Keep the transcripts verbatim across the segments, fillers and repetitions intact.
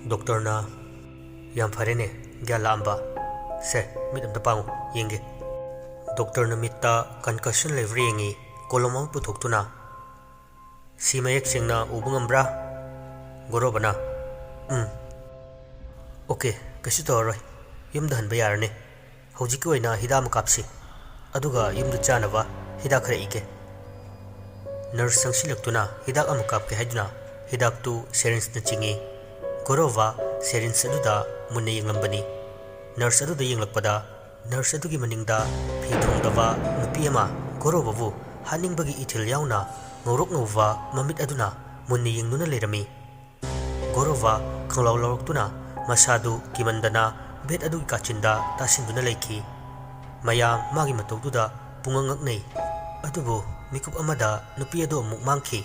ꯗꯣꯛꯇꯔꯅ, "ꯌꯥꯝ ꯐꯔꯦꯅꯦ, ꯒ꯭ꯌꯥꯟ ꯂꯥꯛꯑꯝꯕ꯫ ꯁꯦ, ꯃꯤꯠ ꯑꯝꯇ ꯄꯥꯡꯉꯨ, ꯌꯦꯡꯒꯦ꯫" ꯗꯣꯛꯇꯔꯅ ꯃꯤꯠꯇ concussion ꯂꯩꯕ꯭ꯔꯥ ꯌꯦꯡꯉꯤ, ꯀꯣꯂꯣꯝ ꯑꯃ ꯄꯨꯊꯣꯛꯇꯨꯅ, "ꯁꯤ ꯃꯌꯦꯛ ꯁꯦꯡꯅ ꯎꯕ ꯉꯝꯕ꯭ꯔꯥ?" ꯒꯣꯔꯣꯕꯅ, "ꯎꯝ꯫ ꯑꯣꯀꯦ, ꯀꯩꯁꯨ ꯇꯧꯔꯔꯣꯏ꯫ ꯌꯨꯝꯗ ꯍꯟꯕ ꯌꯥꯔꯅꯤ꯫ ꯍꯧꯖꯤꯛꯀꯤ ꯑꯣꯏꯅ ꯍꯤꯗꯥꯛ ꯑꯃ ꯀꯥꯞꯁꯤ꯫ ꯑꯗꯨꯒ ꯌꯨꯝꯗ ꯆꯥꯅꯕ ꯍꯤꯗꯥꯛ ꯈꯔ ꯏꯒꯦ꯫" ꯅꯔꯁ ꯆꯪꯁꯤꯜꯂꯛꯇꯨꯅ ꯍꯤꯗꯥꯛ ꯑꯃ ꯀꯥꯞꯀꯦ ꯍꯥꯏꯗꯨꯅ ꯍꯤꯗꯥꯛꯇꯨ syringeꯅ ꯆꯤꯡꯏ꯫ ꯒꯣꯔꯣꯕ syringe ꯑꯗꯨꯗ ꯃꯨꯟꯅ ꯌꯦꯡꯂꯝꯕꯅꯤ꯫ ꯅꯔꯁ ꯑꯗꯨꯗ ꯌꯦꯡꯂꯛꯄꯗ, ꯅꯔꯁ ꯑꯗꯨꯒꯤ ꯃꯅꯤꯡꯗ ꯐꯤ ꯊꯣꯡꯗꯕ ꯅꯨꯄꯤ ꯑꯃ ꯒꯣꯔꯣꯕꯕꯨ ꯍꯥꯠꯅꯤꯡꯕꯒꯤ ꯏꯊꯤꯜ ꯌꯥꯎꯅ ꯉꯧꯔꯣꯛ ꯉꯧꯕ ꯃꯃꯤꯠ ꯑꯗꯨꯅ ꯃꯨꯟꯅ ꯌꯦꯡꯗꯨꯅ ꯂꯩꯔꯝꯃꯤ꯫ ꯒꯣꯔꯣꯕ ꯈꯪꯂꯥꯎ ꯂꯥꯎꯔꯛꯇꯨꯅ ꯃꯁꯥꯗꯨ ꯀꯤꯃꯟꯗꯅ bed ꯑꯗꯨꯒꯤ ꯀꯥꯆꯤꯟꯗ ꯇꯥꯁꯤꯟꯗꯨꯅ ꯂꯩꯈꯤ꯫ ꯃꯌꯥꯝ ꯃꯥꯒꯤ ꯃꯇꯧꯗꯨꯗ ꯄꯨꯡꯉꯛ ꯉꯛꯅꯩ꯫ ꯑꯗꯨꯕꯨ ꯃꯤꯀꯨꯞ ꯑꯃꯗ ꯅꯨꯄꯤ ꯑꯗꯨ ꯑꯃꯨꯛ ꯃꯥꯡꯈꯤ꯫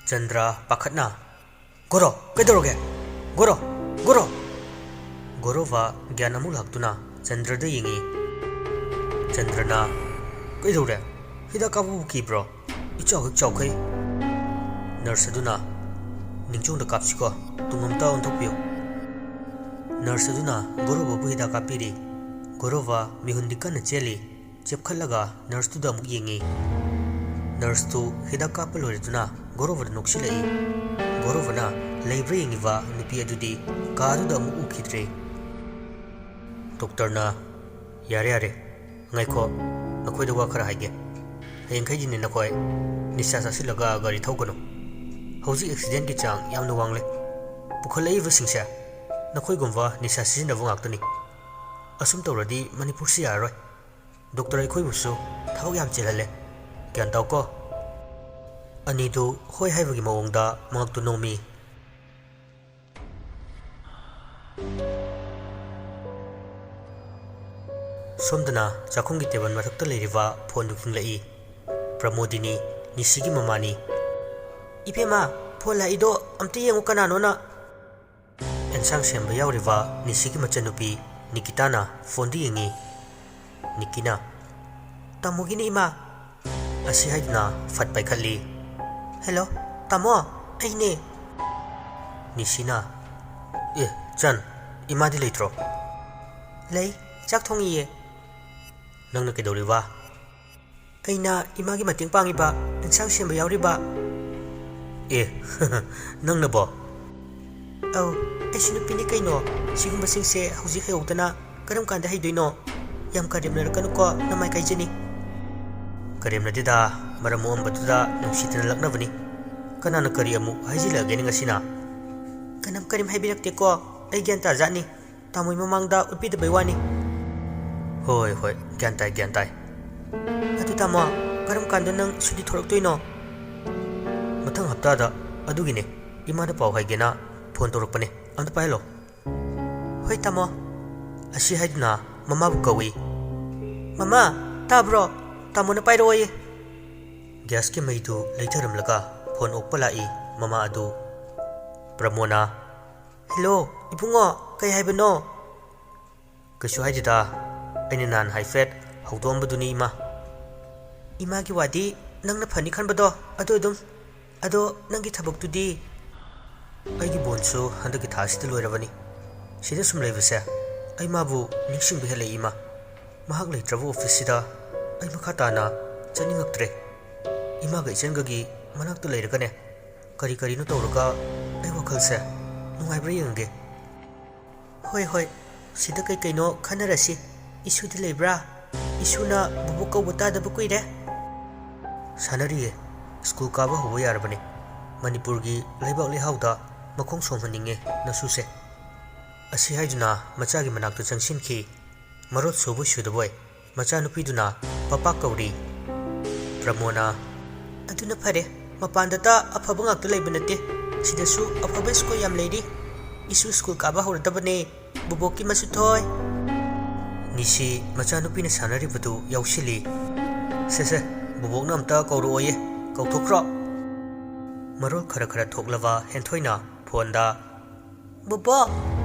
ꯆꯟꯗ꯭ꯔ ꯄꯥꯈꯠꯅ, "ꯒꯣꯔꯣ, ꯀꯩꯗꯧꯔꯒꯦ? ꯒꯣꯔꯣ, ꯒꯣꯔꯣ!" ꯒꯣꯔꯣꯕ ꯒ꯭ꯌꯥꯟ ꯑꯃꯨꯛ ꯂꯥꯛꯇꯨꯅ ꯆꯟꯗ꯭ꯔꯗ ꯌꯦꯡꯉꯤ꯫ ꯆꯟꯗ꯭ꯔꯅ, "ꯀꯩꯗꯧꯔꯦ? ꯍꯤꯗꯥꯛ ꯀꯥꯞꯄꯕꯨ ꯀꯤꯕ꯭ꯔꯣ? ꯏꯆꯥꯎ ꯍꯦꯛ ꯆꯥꯎꯈꯩ꯫" ꯅꯔꯁ ꯑꯗꯨꯅ, "ꯅꯤꯡꯖꯣꯡꯗ ꯀꯥꯞꯁꯤꯀꯣ, ꯇꯨꯡ ꯑꯝꯇ ꯑꯣꯟꯊꯣꯛꯄꯤꯌꯨ꯫" ꯅꯔꯁ ꯑꯗꯨꯅ ꯒꯣꯔꯣꯕꯕꯨ ꯍꯤꯗꯥꯛ ꯀꯥꯞꯄꯤꯔꯤ꯫ ꯒꯣꯔꯣꯕ ꯃꯤꯍꯨꯟꯗꯤ ꯀꯟꯅ ꯆꯦꯜꯂꯤ꯫ ꯆꯦꯞꯈꯠꯂꯒ ꯅꯔꯁꯇꯨꯗ ꯑꯃꯨꯛ ꯌꯦꯡꯉꯤ꯫ ꯅꯔꯁꯇꯨ ꯍꯤꯗꯥꯛ ꯀꯥꯞꯄ ꯂꯣꯏꯔꯗꯨꯅ ꯒꯣꯔꯣꯕꯗ ꯅꯣꯛꯁꯤꯜꯂꯛꯏ꯫ ꯒꯣꯔꯣꯕꯅ ꯂꯩꯕ꯭ꯔꯥ ꯌꯦꯡꯉꯤꯕ ꯅꯨꯄꯤ ꯑꯗꯨꯗꯤ ꯀꯥ ꯑꯗꯨꯗ ꯑꯃꯨꯛ ꯎꯈꯤꯗ꯭ꯔꯦ꯫ ꯗꯣꯛꯇꯔꯅ, "ꯌꯥꯔꯦ, ꯌꯥꯔꯦ, ꯉꯥꯏꯈꯣ, ꯅꯈꯣꯏꯗ ꯋꯥ ꯈꯔ ꯍꯥꯏꯒꯦ꯫ ꯍꯌꯦꯡꯈꯩꯗꯤꯅꯦ ꯅꯈꯣꯏ ꯅꯤꯁꯥ ꯆꯥꯁꯤꯜꯂꯒ ꯒꯥꯔꯤ ꯊꯧꯒꯅꯨ꯫ ꯍꯧꯖꯤꯛ accidentꯀꯤ ꯆꯥꯡ ꯌꯥꯝꯅ ꯋꯥꯡꯂꯦ꯫ ꯄꯨꯈꯠꯂꯛꯏꯕꯁꯤꯡꯁꯦ ꯅꯈꯣꯏꯒꯨꯝꯕ ꯅꯤꯁꯥ ꯁꯤꯖꯤꯟꯅꯕ ꯉꯥꯛꯇꯅꯤ꯫ ꯑꯁꯨꯝ ꯇꯧꯔꯗꯤ ꯃꯅꯤꯄꯨꯔꯁꯤ ꯌꯥꯔꯔꯣꯏ꯫ ꯗꯣꯛꯇꯔ ꯑꯩꯈꯣꯏꯕꯨꯁꯨ ꯊꯕꯛ ꯌꯥꯝ ꯆꯤꯜꯍꯜꯂꯦ꯫ ꯒ꯭ꯌꯥꯟ ꯇꯥꯎꯀꯣ꯫" ꯑꯅꯤꯗꯨ ꯍꯣꯏ ꯍꯥꯏꯕꯒꯤ ꯃꯑꯣꯡꯗ ꯃꯉꯛꯇꯨ ꯅꯣꯝꯃꯤ꯫ ꯁꯣꯝꯗꯅ ꯆꯥꯛꯈꯨꯝꯒꯤ table ꯃꯊꯛꯇ ꯂꯩꯔꯤꯕ phoneꯗꯨ ꯈꯤꯡꯂꯛꯏ꯫ ꯄ꯭ꯔꯃꯣꯗꯤꯅꯤ ꯅꯤꯁꯤꯒꯤ ꯃꯃꯥꯅꯤ꯫ "ꯏꯕꯦꯝꯃ, phone ꯂꯥꯛꯏꯗꯣ ꯑꯝꯇ ꯌꯦꯡꯉꯨ ꯀꯅꯥꯅꯣꯅ꯫" ꯑꯦꯟꯁꯥꯡ ꯁꯦꯝꯕ ꯌꯥꯎꯔꯤꯕ ꯅꯤꯁꯤꯒꯤ ꯃꯆꯟꯅꯨꯄꯤ ꯅꯤꯀꯤꯇꯥꯅ phoneꯗ ꯌꯦꯡꯉꯤ꯫ ꯅꯤꯀꯤꯅ, "ꯇꯥꯃꯣꯒꯤꯅꯤ, ꯏꯃꯥ꯫" ꯑꯁꯤ ꯍꯥꯏꯗꯨꯅ ꯐꯠ ꯄꯥꯏꯈꯠꯂꯤ꯫ "Hello, ꯇꯥꯃꯣ, ꯑꯩꯅꯦ꯫" ꯅꯤꯁꯤꯅ, ꯑꯦ, ꯆꯟ, ꯏꯃꯥꯗꯤ ꯂꯩꯇ꯭ꯔꯣ? ꯂꯩ, ꯆꯥꯛ ꯊꯣꯡꯉꯤꯌꯦ꯫ ꯅꯪꯅ ꯀꯩꯗꯧꯔꯤꯕ? ꯑꯩꯅ ꯏꯃꯥꯒꯤ ꯃꯇꯦꯡ ꯄꯥꯡꯉꯤꯕ, ꯏꯟꯁꯥꯡ ꯁꯦꯝꯕ ꯌꯥꯎꯔꯤꯕ꯫ ꯑꯦ, ꯅꯪꯅꯕꯣ? ꯑꯧ, ꯑꯩꯁꯨ ꯅꯨꯄꯤꯅꯤ ꯀꯩꯅꯣ꯫ ꯁꯤꯒꯨꯝꯕꯁꯤꯡꯁꯦ ꯍꯧꯖꯤꯛ ꯍꯩꯍꯧꯗꯅ ꯀꯔꯝ ꯀꯥꯟꯗ ꯍꯩꯗꯣꯏꯅꯣ? ꯌꯥꯝ ꯀꯔꯦꯝꯅꯔꯛꯀꯅꯨꯀꯣ, ꯅꯃꯥꯏ ꯀꯥꯏꯖꯅꯤ꯫ ꯀꯔꯦꯝꯅꯗꯦꯗ, ꯃꯔꯝ ꯃꯣꯛꯑꯝꯕꯗꯨꯗ ꯅꯨꯡꯁꯤꯗꯅ ꯂꯛꯅꯕꯅꯤ꯫ ꯀꯅꯥꯅ ꯀꯔꯤ ꯑꯃꯨꯛ ꯍꯥꯏꯖꯤꯜꯂꯛꯑꯒꯦꯅꯦ ꯉꯁꯤꯅ? ꯀꯅꯥꯝ ꯀꯔꯤꯝ ꯍꯥꯏꯕꯤꯔꯛꯇꯦꯀꯣ, ꯑꯩ ꯒ꯭ꯌꯥꯟ ꯇꯥꯖꯥꯠꯅꯤ꯫ ꯇꯥꯃꯣꯒꯤ ꯃꯃꯥꯡꯗ ꯎꯠꯄꯤꯗꯕꯩ ꯋꯥꯅꯤ꯫ ꯍꯣꯏ, ꯍꯣꯏ, ꯒ꯭ꯌꯥꯟ ꯇꯥꯏ, ꯒ꯭ꯌꯥꯟ ꯇꯥꯏ꯫ ꯑꯗꯨ ꯇꯥꯃꯣ, ꯀꯔꯝ ꯀꯥꯟꯗ ꯅꯪ ꯁꯨꯇꯤ ꯊꯣꯛꯂꯛꯇꯣꯏꯅꯣ? ꯃꯊꯪ ꯍꯞꯇꯥꯗ꯫ ꯑꯗꯨꯒꯤꯅꯦ, ꯏꯃꯥꯗ ꯄꯥꯎ ꯍꯥꯏꯒꯦꯅ ꯐꯣꯟ ꯇꯧꯔꯛꯄꯅꯦ꯫ ꯑꯝꯇ ꯄꯥꯏꯍꯜꯂꯣ꯫ ꯍꯣꯏ ꯇꯥꯃꯣ꯫ ꯑꯁꯤ ꯍꯥꯏꯗꯨꯅ ꯃꯃꯥꯕꯨ ꯀꯧꯏ꯫ ꯃꯃꯥ, ꯇꯥꯕ꯭ꯔꯣ? ꯇꯥꯃꯣꯅ ꯄꯥꯏꯔꯛꯑꯣꯌꯦ꯫ ꯒ꯭ꯌꯥꯁꯀꯤ ꯃꯩꯗꯨ ꯂꯩꯊꯔꯝꯂꯒ ꯐꯣꯟ ꯑꯣꯛꯄ ꯂꯥꯛꯏ ꯃꯃꯥ ꯑꯗꯨ꯫ ꯄ꯭ꯔꯃꯣꯅ꯫ ꯍꯦꯜꯂꯣ, ꯏꯕꯨꯡꯉꯣ, ꯀꯩ ꯍꯥꯏꯕꯅꯣ? ꯀꯩꯁꯨ ꯍꯥꯏꯗꯦꯗ, ꯑꯩꯅ ꯅꯍꯥꯟ ꯍꯥꯏꯐꯦꯠ ꯍꯧꯗꯣꯛꯑꯝꯕꯗꯨꯅꯤ ꯏꯃꯥ꯫ ꯏꯃꯥꯒꯤ ꯋꯥꯗꯤ ꯅꯪꯅ ꯐꯅꯤ ꯈꯟꯕꯗꯣ ꯑꯗꯨ ꯑꯗꯨꯝ꯫ ꯑꯗꯣ ꯅꯪꯒꯤ ꯊꯕꯛꯇꯨꯗꯤ? ꯑꯩꯒꯤ ꯕꯣꯟꯁꯨ ꯍꯟꯗꯛꯀꯤ ꯊꯥꯁꯤꯗ ꯂꯣꯏꯔꯕꯅꯤ꯫ ꯁꯤꯗ ꯁꯨꯝ ꯂꯩꯕꯁꯦ ꯑꯩ ꯃꯥꯕꯨ ꯅꯤꯡꯁꯤꯡꯕ ꯍꯦꯜꯂꯛꯏ ꯏꯃꯥ꯫ ꯃꯍꯥꯛ ꯂꯩꯇ꯭ꯔꯕ ꯑꯣꯐꯤꯁꯁꯤꯗ ꯑꯩ ꯃꯈꯥ ꯇꯥꯅ ꯆꯠꯅꯤꯡꯉꯛꯇ꯭ꯔꯦ꯫ ꯏꯃꯥꯒ ꯏꯆꯟꯒꯒꯤ ꯃꯅꯥꯛꯇ ꯂꯩꯔꯒꯅꯦ ꯀꯔꯤ ꯀꯔꯤꯅꯣ ꯇꯧꯔꯒ ꯑꯩ ꯋꯥꯈꯜꯁꯦ ꯅꯨꯡꯉꯥꯏꯕ꯭ꯔꯥ ꯌꯦꯡꯒꯦ꯫ ꯍꯣꯏ, ꯍꯣꯏ, ꯁꯤꯗ ꯀꯩ ꯀꯩꯅꯣ ꯈꯟꯅꯔꯁꯤ꯫ ꯏꯁꯨꯗꯤ ꯂꯩꯕ꯭ꯔꯥ? ꯏꯁꯨꯅ ꯕꯨꯕꯣꯛ ꯀꯧꯕ ꯇꯥꯗꯕ ꯀꯨꯏꯔꯦ꯫ ꯁꯥꯟꯅꯔꯤꯌꯦ꯫ ꯁ꯭ꯀꯨꯜ ꯀꯥꯕ ꯍꯧꯕ ꯌꯥꯔꯕꯅꯤ꯫ ꯃꯅꯤꯄꯨꯔꯒꯤ ꯂꯩꯕꯥꯛ ꯂꯩꯍꯥꯎꯗ ꯃꯈꯣꯡ ꯁꯣꯝꯍꯟꯅꯤꯡꯉꯦ ꯅꯁꯨꯁꯦ꯫ ꯑꯁꯤ ꯍꯥꯏꯗꯨꯅ ꯃꯆꯥꯒꯤ ꯃꯅꯥꯛꯇ ꯆꯪꯁꯤꯟꯈꯤ꯫ ꯃꯔꯣꯜ ꯁꯨꯕꯣꯏ ꯁꯨꯗꯕꯣꯏ ꯃꯆꯥꯅꯨꯄꯤꯗꯨꯅ ꯄꯄꯥ ꯀꯧꯔꯤ꯫ ꯄ꯭ꯔꯃꯣꯅ꯫ ꯑꯗꯨꯅ ꯐꯔꯦ, ꯃꯄꯥꯟꯗꯇ ꯑꯐꯕ ꯉꯥꯛꯇ ꯂꯩꯕ ꯅꯠꯇꯦ, ꯁꯤꯗꯁꯨ ꯑꯐꯕ ꯁ꯭ꯀꯨꯜ ꯌꯥꯝ ꯂꯩꯔꯤ꯫ ꯏꯁꯨ ꯁ꯭ꯀꯨꯜ ꯀꯥꯕ ꯍꯧꯔꯗꯕꯅꯦ, ꯕꯨꯕꯣꯛꯀꯤ ꯃꯁꯨꯊꯣꯏ꯫ ꯅꯤꯁꯤ ꯃꯆꯥꯅꯨꯄꯤꯅ ꯁꯥꯟꯅꯔꯤꯕꯗꯨ ꯌꯥꯎꯁꯤꯜꯂꯤ꯫ ꯁꯦ ꯁꯦ, ꯕꯨꯕꯣꯛꯅ ꯑꯝꯇ ꯀꯧꯔꯛꯑꯣꯌꯦ, ꯀꯧꯊꯣꯛꯈ꯭ꯔꯣ꯫ ꯃꯔꯣꯜ ꯈꯔ ꯈꯔ ꯊꯣꯛꯂꯕ ꯍꯦꯟꯊꯣꯏꯅ ꯐꯣꯟꯗ꯫ ꯕꯣꯕꯣꯛ!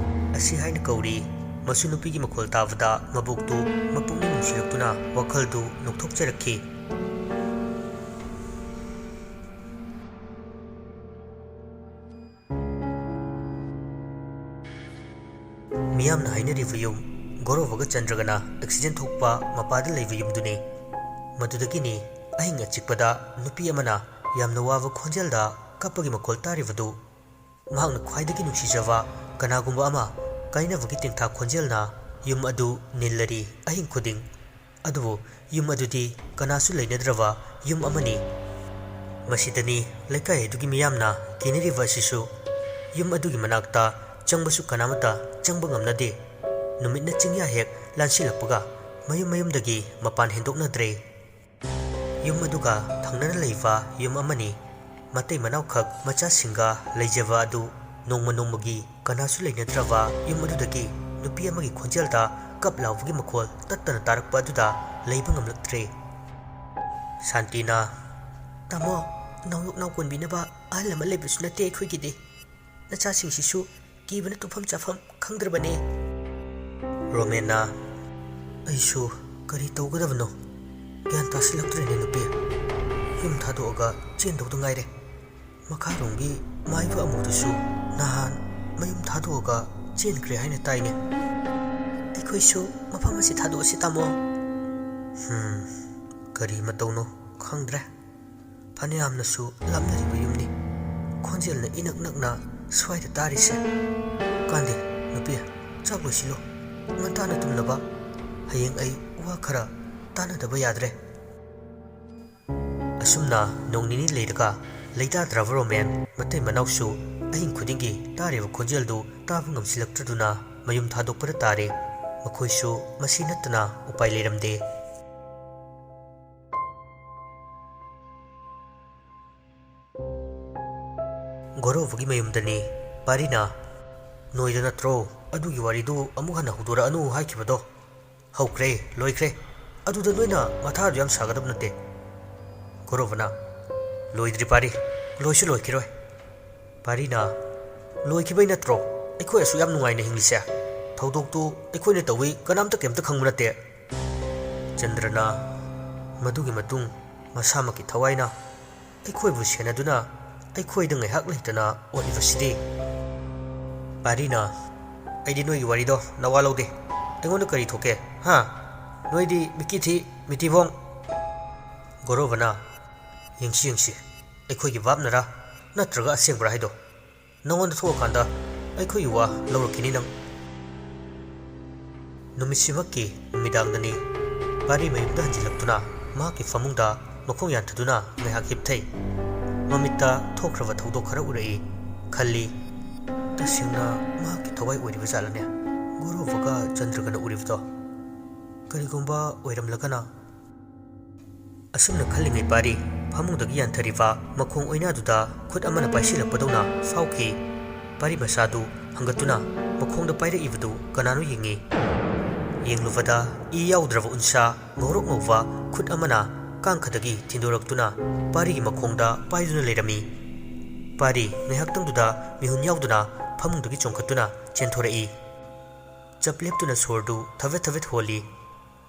ꯑꯁꯤ ꯍꯥꯏꯅ ꯀꯧꯔꯤ꯫ ꯃꯁꯨ ꯅꯨꯄꯤꯒꯤ ꯃꯈꯣꯜ ꯇꯥꯕꯗ ꯃꯕꯣꯛꯇꯨ ꯃꯄꯨꯛꯅꯤꯡ ꯅꯨꯡꯁꯤꯔꯛꯇꯨꯅ ꯋꯥꯈꯜꯗꯨ ꯅꯣꯛꯊꯣꯛꯆꯔꯛꯈꯤ꯫ ꯃꯤꯌꯥꯝꯅ ꯍꯥꯏꯅꯔꯤꯕ ꯌꯨꯝ, ꯒꯧꯔꯕꯒ ꯆꯟꯗ꯭ꯔꯒꯅ ꯑꯦꯛꯁꯤꯗꯦꯟ ꯊꯣꯛꯄ ꯃꯄꯥꯗ ꯂꯩꯕ ꯌꯨꯝꯗꯨꯅꯤ꯫ ꯃꯗꯨꯗꯒꯤꯅꯤ ꯑꯍꯤꯡ ꯑꯆꯤꯛꯄꯗ ꯅꯨꯄꯤ ꯑꯃꯅ ꯌꯥꯝꯅ ꯋꯥꯕ ꯈꯣꯟꯖꯦꯜꯗ ꯀꯞꯄꯒꯤ ꯃꯈꯣꯜ ꯇꯥꯔꯤꯕꯗꯨ꯫ ꯃꯍꯥꯛꯅ ꯈ꯭ꯋꯥꯏꯗꯒꯤ ꯅꯨꯡꯁꯤꯖꯕ ꯀꯅꯥꯒꯨꯝꯕ ꯑꯃ ꯀꯥꯏꯅꯕꯒꯤ ꯇꯦꯡꯊꯥ ꯈꯣꯟꯖꯦꯜꯅ ꯌꯨꯝ ꯑꯗꯨ ꯅꯤꯜꯂꯔꯤ ꯑꯍꯤꯡ ꯈꯨꯗꯤꯡ꯫ ꯑꯗꯨꯕꯨ ꯌꯨꯝ ꯑꯗꯨꯗꯤ ꯀꯅꯥꯁꯨ ꯂꯩꯅꯗ꯭ꯔꯕ ꯌꯨꯝ ꯑꯃꯅꯤ꯫ ꯃꯁꯤꯗꯅꯤ ꯂꯩꯀꯥꯏ ꯑꯗꯨꯒꯤ ꯃꯤꯌꯥꯝꯅ ꯀꯤꯅꯔꯤꯕ ꯑꯁꯤꯁꯨ꯫ ꯌꯨꯝ ꯑꯗꯨꯒꯤ ꯃꯅꯥꯛꯇ ꯆꯪꯕꯁꯨ ꯀꯅꯥꯃꯠꯇ ꯆꯪꯕ ꯉꯝꯅꯗꯦ꯫ ꯅꯨꯃꯤꯠꯅ ꯆꯤꯡꯌꯥ ꯍꯦꯛ ꯂꯥꯟꯁꯤꯜꯂꯛꯄꯒ ꯃꯌꯨꯝ ꯃꯌꯨꯝꯗꯒꯤ ꯃꯄꯥꯟ ꯍꯦꯟꯗꯣꯛꯅꯗ꯭ꯔꯦ꯫ ꯌꯨꯝ ꯑꯗꯨꯒ ꯊꯪꯅꯅ ꯂꯩꯕ ꯌꯨꯝ ꯑꯃꯅꯤ꯫ ꯃꯇꯩ ꯃꯅꯥꯎꯈꯛ ꯃꯆꯥꯁꯤꯡꯒ ꯂꯩꯖꯕ ꯑꯗꯨ ꯅꯣꯡꯃ ꯅꯣꯡꯃꯒꯤ ꯀꯅꯥꯁꯨ ꯂꯩꯅꯗ꯭ꯔꯕ ꯌꯨꯝ ꯑꯗꯨꯗꯒꯤ ꯅꯨꯄꯤ ꯑꯃꯒꯤ ꯈꯣꯟꯖꯦꯜꯗ ꯀꯞ ꯂꯥꯎꯕꯒꯤ ꯃꯈꯣꯜ ꯇꯠꯇꯅ ꯇꯥꯔꯛꯄ ꯑꯗꯨꯗ ꯂꯩꯕ ꯉꯝꯂꯛꯇ꯭ꯔꯦ꯫ ꯁꯥꯟꯇꯤꯅ, "ꯇꯥꯃꯣ, ꯅꯥꯎꯌꯣꯛ ꯅꯥꯎ ꯀꯣꯟꯕꯤꯅꯕ ꯑꯍꯜ ꯑꯃ ꯂꯩꯕꯁꯨ ꯅꯠꯇꯦ ꯑꯩꯈꯣꯏꯒꯤꯗꯤ꯫ ꯅꯆꯥꯁꯤꯡꯁꯤꯁꯨ ꯀꯤꯕꯅ ꯇꯨꯝꯐꯝ ꯆꯥꯐꯝ ꯈꯪꯗ꯭ꯔꯕꯅꯦ꯫" ꯔꯣꯃꯦꯟꯅ, "ꯑꯩꯁꯨ ꯀꯔꯤ ꯇꯧꯒꯗꯕꯅꯣ ꯒ꯭ꯌꯥꯟ ꯇꯥꯁꯤꯜꯂꯛꯇ꯭ꯔꯦꯅꯦ ꯅꯨꯄꯤ꯫ ꯌꯨꯝ ꯊꯥꯗꯣꯛꯑꯒ ꯆꯦꯟꯗꯧꯗ ꯉꯥꯏꯔꯦ꯫ ꯃꯈꯥꯔꯣꯝꯒꯤ ꯃꯥꯏꯕ ꯑꯃꯨꯗꯨꯁꯨ ꯅꯍꯥꯟ ꯃꯌꯨꯝ ꯊꯥꯗꯣꯛꯑꯒ ꯆꯦꯟꯈ꯭ꯔꯦ ꯍꯥꯏꯅ ꯇꯥꯏꯅꯦ꯫ ꯑꯩꯈꯣꯏꯁꯨ ꯃꯐꯝ ꯑꯁꯤ ꯊꯥꯗꯣꯛꯑꯁꯤ ꯇꯥꯃꯣ꯫" "ꯍꯝ, ꯀꯔꯤ ꯃꯇꯧꯅꯣ ꯈꯪꯗ꯭ꯔꯦ꯫ ꯐꯅꯌꯥꯝꯅꯁꯨ ꯂꯥꯞꯅꯔꯤꯕ ꯌꯨꯝꯅꯤ꯫ ꯈꯣꯟꯖꯦꯜꯅ ꯏꯅꯛ ꯅꯛꯅ ꯁ꯭ꯋꯥꯏꯗ ꯇꯥꯔꯤꯁꯦ꯫ ꯀꯥꯟꯗꯦ, ꯅꯨꯄꯤ, ꯆꯥꯛ ꯂꯣꯏꯁꯤꯜꯂꯨ꯫ ꯉꯟꯇꯥꯅ ꯇꯨꯝꯅꯕ꯫ ꯍꯌꯦꯡ ꯑꯩ ꯋꯥ ꯈꯔ ꯇꯥꯟꯅꯗꯕ ꯌꯥꯗ꯭ꯔꯦ꯫" ꯑꯁꯨꯝꯅ ꯅꯣꯡ ꯅꯤꯅꯤ ꯂꯩꯔꯒ ꯂꯩꯇꯥꯗ꯭ꯔꯕ ꯔꯣꯃꯦꯟ ꯃꯇꯩ ꯃꯅꯥꯎꯁꯨ ꯑꯍꯤꯡ ꯈꯨꯗꯤꯡꯒꯤ ꯇꯥꯔꯤꯕ ꯈꯣꯟꯖꯦꯜꯗꯨ ꯇꯥꯕ ꯉꯝꯁꯤꯜꯂꯛꯇ꯭ꯔꯗꯨꯅ ꯃꯌꯨꯝ ꯊꯥꯗꯣꯛꯄꯗ ꯇꯥꯔꯦ꯫ ꯃꯈꯣꯏꯁꯨ ꯃꯁꯤ ꯅꯠꯇꯅ ꯎꯄꯥꯏ ꯂꯩꯔꯝꯗꯦ꯫ ꯒꯣꯔꯣꯕꯒꯤ ꯃꯌꯨꯝꯗꯅꯤ꯫ ꯄꯥꯔꯤꯅ, "ꯅꯣꯏꯗ ꯅꯠꯇ꯭ꯔꯣ ꯑꯗꯨꯒꯤ ꯋꯥꯔꯤꯗꯨ ꯑꯃꯨꯛ ꯍꯟꯅ ꯍꯧꯗꯣꯔꯛꯑꯅꯨ ꯍꯥꯏꯈꯤꯕꯗꯣ? ꯍꯧꯈ꯭ꯔꯦ, ꯂꯣꯏꯈ꯭ꯔꯦ꯫ ꯑꯗꯨꯗ ꯅꯣꯏꯅ ꯃꯊꯥꯗꯨ ꯌꯥꯝ ꯁꯥꯒꯗꯕ ꯅꯠꯇꯦ꯫" ꯒꯣꯔꯣꯕꯅ, "ꯂꯣꯏꯗ꯭ꯔꯤ ꯄꯥꯔꯤ, ꯂꯣꯏꯁꯨ ꯂꯣꯏꯈꯤꯔꯣꯏ꯫" ꯄꯥꯔꯤꯅ, "ꯂꯣꯏꯈꯤꯕꯩ ꯅꯠꯇ꯭ꯔꯣ ꯑꯩꯈꯣꯏ ꯑꯁꯨꯛ ꯌꯥꯝ ꯅꯨꯡꯉꯥꯏꯅ ꯍꯤꯡꯂꯤꯁꯦ? ꯊꯧꯗꯣꯛꯇꯨ ꯑꯩꯈꯣꯏꯅ ꯇꯧꯏ, ꯀꯅꯥꯝꯇ ꯀꯩꯝꯇ ꯈꯪꯕ ꯅꯠꯇꯦ꯫" ꯆꯟꯗ꯭ꯔꯅ, "ꯃꯗꯨꯒꯤ ꯃꯇꯨꯡ ꯃꯁꯥꯃꯛꯀꯤ ꯊꯋꯥꯏꯅ ꯑꯩꯈꯣꯏꯕꯨ ꯁꯦꯟꯅꯗꯨꯅ ꯑꯩꯈꯣꯏꯗ ꯉꯥꯏꯍꯥꯛ ꯂꯩꯇꯅ ꯑꯣꯠꯂꯤꯕꯁꯤꯗꯤ?" ꯄꯥꯔꯤꯅ, ꯑꯩꯗꯤ ꯅꯣꯏꯒꯤ ꯋꯥꯔꯤꯗꯣ ꯅꯋꯥ ꯂꯧꯗꯦ꯫ ꯑꯩꯉꯣꯟꯗ ꯀꯔꯤ ꯊꯣꯛꯀꯦ? ꯍꯥ? ꯅꯣꯏꯗꯤ ꯃꯤꯀꯤ ꯊꯤ, ꯃꯤꯊꯤꯕꯣꯡ꯫ ꯒꯣꯔꯣꯕꯅ, "ꯌꯦꯡꯁꯤ, ꯌꯦꯡꯁꯤ, ꯑꯩꯈꯣꯏꯒꯤ ꯚꯥꯞꯅꯔꯥ ꯅꯠꯇ꯭ꯔꯒ ꯑꯁꯦꯡꯕ꯭ꯔꯥ ꯍꯥꯏꯗꯣ꯫ ꯅꯉꯣꯟꯗ ꯊꯣꯛꯑꯀꯥꯟꯗ ꯑꯩꯈꯣꯏꯒꯤ ꯋꯥ ꯂꯧꯔꯛꯈꯤꯅꯤ ꯅꯪ꯫" ꯅꯨꯃꯤꯠꯁꯤꯃꯛꯀꯤ ꯅꯨꯃꯤꯗꯥꯡꯗꯅꯤ ꯄꯥꯔꯤ ꯃꯌꯨꯝꯗ ꯍꯟꯖꯤꯜꯂꯛꯇꯨꯅ ꯃꯍꯥꯛꯀꯤ ꯐꯃꯨꯡꯗ ꯃꯈꯣꯡ ꯌꯥꯟꯊꯗꯨꯅ ꯉꯥꯏꯍꯥꯛ ꯍꯤꯞꯊꯩ꯫ ꯃꯃꯤꯠꯇ ꯊꯣꯛꯈ꯭ꯔꯕ ꯊꯧꯗꯣꯛ ꯈꯔ ꯎꯔꯛꯏ꯫ ꯈꯜꯂꯤ, "ꯇꯁꯦꯡꯅ ꯃꯍꯥꯛꯀꯤ ꯊꯋꯥꯏ ꯑꯣꯏꯔꯤꯕ ꯖꯥꯠꯂꯅꯦ ꯒꯣꯔꯣꯕꯒ ꯆꯟꯗ꯭ꯔꯒꯅ ꯎꯔꯤꯕꯗꯣ? ꯀꯔꯤꯒꯨꯝꯕ ꯑꯣꯏꯔꯝꯂꯒꯅ?" ꯑꯁꯨꯝꯅ ꯈꯜꯂꯤꯉꯩ ꯄꯥꯔꯤ ꯐꯃꯨꯡꯗꯒꯤ ꯌꯥꯟꯊꯔꯤꯕ ꯃꯈꯣꯡ ꯑꯣꯏꯅꯥꯗꯨꯗ ꯈꯨꯠ ꯑꯃꯅ ꯄꯥꯏꯁꯤꯜꯂꯛꯄꯗꯧꯅ ꯐꯥꯎꯈꯤ꯫ ꯄꯥꯔꯤ ꯃꯁꯥꯗꯨ ꯍꯪꯒꯠꯇꯨꯅ ꯃꯈꯣꯡꯗ ꯄꯥꯏꯔꯛꯏꯕꯗꯨ ꯀꯅꯥꯅꯣ ꯌꯦꯡꯉꯤ꯫ ꯌꯦꯡꯂꯨꯕꯗ ꯏ ꯌꯥꯎꯗ꯭ꯔꯕ ꯎꯟꯁꯥ ꯉꯧꯔꯣꯛ ꯉꯧꯕ ꯈꯨꯠ ꯑꯃꯅ ꯀꯥꯡꯈꯗꯒꯤ ꯊꯤꯟꯗꯣꯔꯛꯇꯨꯅ ꯄꯥꯔꯤꯒꯤ ꯃꯈꯣꯡꯗ ꯄꯥꯏꯗꯨꯅ ꯂꯩꯔꯝꯃꯤ꯫ ꯄꯥꯔꯤ ꯉꯥꯏꯍꯥꯛꯇꯪꯗꯨꯗ ꯃꯤꯍꯨꯟ ꯌꯥꯎꯗꯅ ꯐꯃꯨꯡꯗꯒꯤ ꯆꯣꯡꯈꯠꯇꯨꯅ ꯆꯦꯟꯊꯣꯔꯛꯏ꯫ ꯆꯞ ꯂꯦꯞꯇꯨꯅ ꯁꯣꯔꯗꯨ ꯊꯕꯦꯠ ꯊꯕꯦꯠ ꯍꯣꯜꯂꯤ꯫